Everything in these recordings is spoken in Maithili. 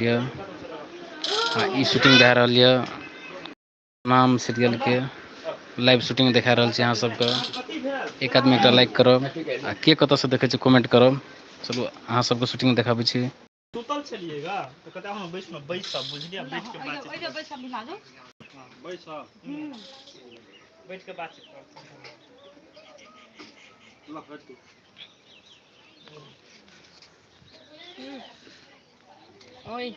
आ ई शूटिंग भए रहल यऽ नाम सीरियल के लाइव शूटिंग देखा रहल छी अहाँ सबके। एक आदमी एकटा लाइक करब आ के कतऽ से देखै छी कमेंट करब। चलू अहाँ सबके शूटिंग देखाबै छी। सुतल छलिएगा तो कहते हम बैस न बैस बुझलिए, बैठ के बातचीत ओइ बैस मिला दो। हां बैस, बैठ के बातचीत कर। ल हट ओए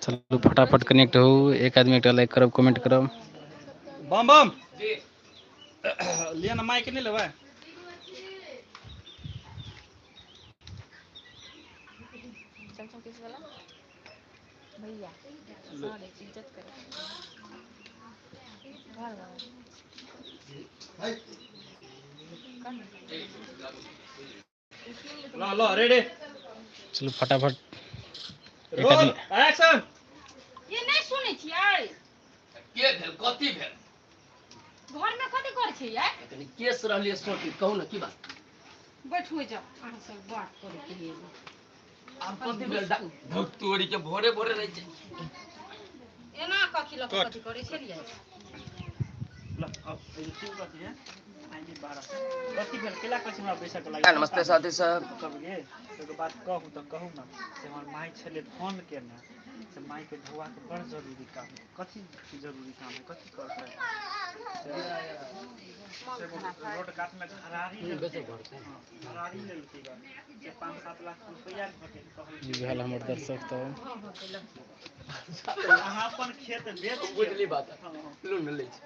चलू फटाफट कनेक्ट हो, एक आदमी एकटा लाइक करब कमेंट करब। बम बम जी लिया ना माइक नहीं लेबै। चमचम किस वाला भैया सॉरी इज्जत करे घर वाला ल ल रेडी। चलू फटाफट एक आदमी एक्शन। ये नहीं सुनै छियै के भेल कथी भेल घर में कथी करै छियै? कनी केस रहलियै सोटी कहू ने की बात। बैठू जाओ अहाँ सब बात करै के लिए। आब कथी भेल धुक तोरी के भोरे भोरे रहै छै एना कथी लऽ कथी करै छलियै? ल अब ए तू कथी है आइने 12 कथी भेल केला कथी हमरा बैसक लागि। नमस्ते साथी सब। कहलिए एगो बात कहू त कहू ना से हमर माई छले फोन केने से माई के ढोआ के बड़ जरूरी काम है। कथी जरूरी काम है कथी करतै? से रोड कात में घरारी घरारी लेलकै से 5-7 लाख रुपया घटे कहल। भेल हमर दर्शक तो अहाँ अपन खेत बेच बुझली बात लोन लै छी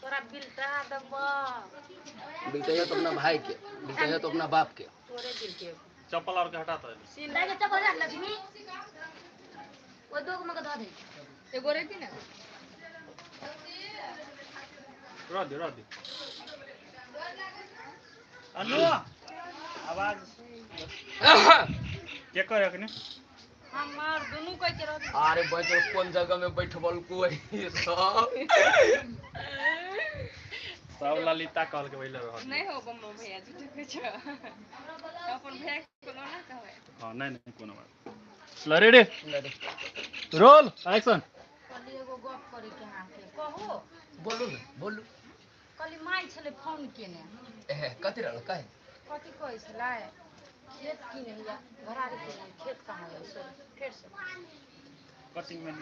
तोरा बिलटा देबो। बिलटा तो अपना भाई के बिलटा तो अपना बाप के तोरे दिल के चप्पल और के हटा दे। सीन के चप्पल रख लक्ष्मी ओ दो मग धो दे एगो रे की ना रह दे रह दे। अनु आवाज के करे अखने हमर दुनु कह के रह। अरे बैठो कोन जगह में बैठबल कोई सब सब ललिता कहल के वइले रह नहीं हो बम्मा भैया जी ठीक छै अपन भैया कोनो ना कहबै। हां नहीं नहीं कोनो बात। ल रेडी रोल एक्शन। कहली एगो गप करे के अहाँ के कहू। बोलू ने बोलू। कहली माई छले फोन केने ए कथि रहल काहे कथि कहै छलै खेत किने या घरारी किने खेत कहाँ है सॉरी फेर से कटिंग में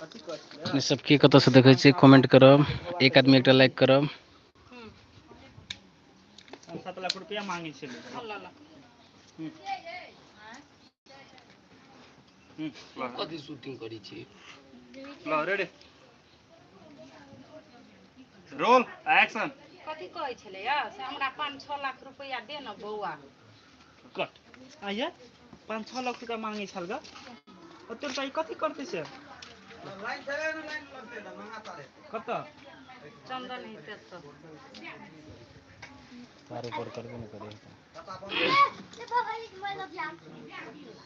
कथि कहै छलै? सब के कतऽ से देखै छी कमेंट करब, एक आदमी एकटा लाइक करब। 7 लाख रुपया मांगे छलै। ल ल कथि शूटिंग करै छी? ल रेडी रोल एक्शन। कथि कहै छलै या से हमरा 5-6 लाख रुपया दे न बौआ। कट आया 5-6 लाख रुपया मांगे छल ग ओते रुपया कथि करतै से? लाइन चले न लाइन लगते त मंगा तारे कत चंदन हेतै त तार ऊपर करबे न करे।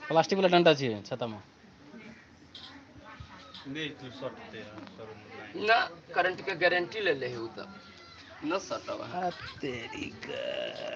प्लास्टिक वाला डंडा छी छाता में नहीं तू सटते सर ना करंट के गारंटी ले ले है उ त न सटवा तेरी का।